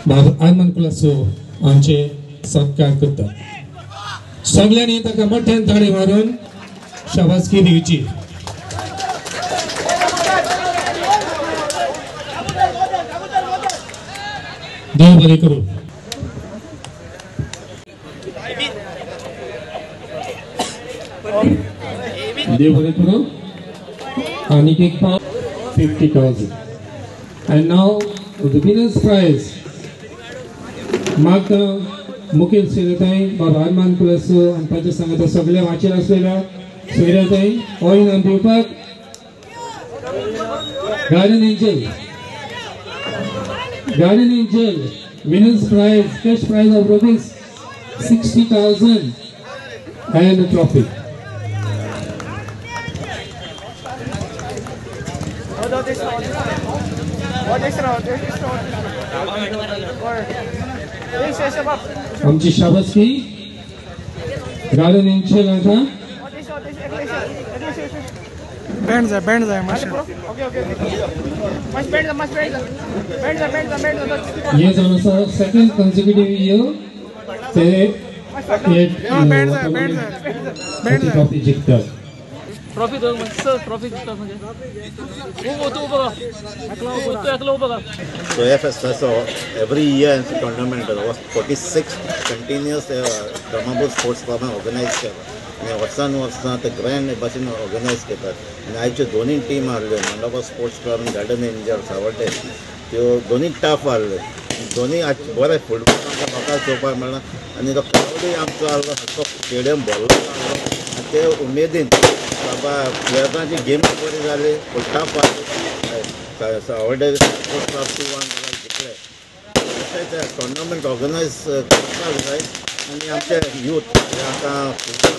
बाब आर्मान कुलासो आमचे सत्कार करतात. सगळ्यांनी ताका मोठ्यान ताळी मारून शाबासकी दिवची. देव बरे करू. देव बरे करू. आणि एक 50,000. And now the winner's prize. म्हाका मुखेल सोयऱ्याताई बाबा आर्मान कुलासो आनी ताच्या सांगाता सगळ्या वाचेर आसलेल्या सोयऱ्याताई हो इनाम दिवपाक Guardian Angel, Guardian Angel winners prize cash prize of rupees 60,000 and a trophy. आमची शाबासकी गार्डन एंजल आता बैंड जाय बैंड जाय मातशें हे जावन आसा सेकंड कन्सिक्युटीव इयर ते ट्रॉफी जिखतात. ट्रॉफी सर ट्रॉफी जिखतात म्हणजे तूं उबो तूं एकलो उबो कर. सो ह्या फेस्ताचो every year tournament 46 continuous Dramapur sports क्लबान ऑर्गनायज केला आनी वर्सान वर्सां ते ग्रँड भाशेन ऑर्गनायज करतात. आनी आयच्यो दोनूय टीम आहल्यो मंडपा स्पोर्ट्स क्लब आनी गार्डन एंजल सावड्डे त्यो दोनूय टफ आहल्यो. दोनूय आज बरें फुटबॉल आमकां लोकांक चोवपाक मेळ्ळा आनी तो क्रावडूय आमचो आहलो सारको स्टेडियम भरलो आहलो आनी ते उमेदीन बाबा प्लेयर्सांची गेम बरी जाली पूण टफ आहली. सावड्डे स्पोर्ट्स क्लब 2-1 जिखले. तशेंच टुर्नामेंट ऑर्गनायज करपाक जाय आनी आमचे यूथ आतां फुटबॉल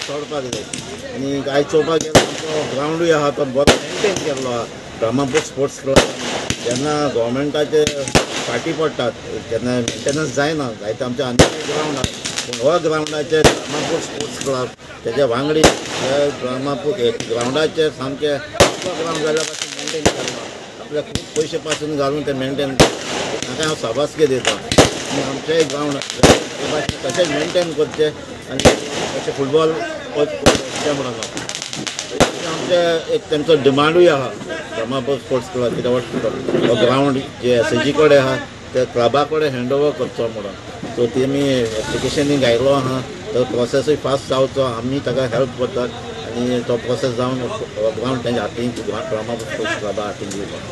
चडपाक जाय. आनी आयज चोवपाक गेल्यार आमचो ग्रावंडूय आहा तो बरो मेनटेन केल्लो आहा द्रमापूर स्पोर्ट्स क्लब. जेन्ना गव्हर्मेंटाचे फाटी पडटात तेन्ना मेंटेनन्स जायना जायते आमचे आनी ग्रावंड आहा पूण हो ग्रावंडाचेर द्रमापूर स्पोर्ट्स क्लब तेच्या वांगडी द्रमापूर ग्रावंडाचेर सामकें ग्रावंड जाल्या पासून मेनटेन केल्लो आपल्या खूब पयशे पासून घालून ते मेनटेन ताका हांव शाबासकी दिता. आनी आमचेय ग्रावंड ते भाशेन तशेंच मेनटेन करचें आनी तशें फुटबॉल वचचें म्हणून आमचें एक तेंचो डिमांडूय आहा द्रमापूर स्पोर्ट्स क्लब कित्याक हो ग्रावंड जे एस एजी कडेन आहा ते क्लबा कडेन हँड ओवर करचो म्हणून. सो तेमी एप्लिकेशनूय घायलो आहा तो प्रोसेसूय फास्ट जावचो आमी ताका हेल्प करतात आनी तो प्रोसेस जावन ग्रावंड तेंच्या हातीन द्रमापूर स्पोर्ट्स क्लबा हातीन दिवपाक.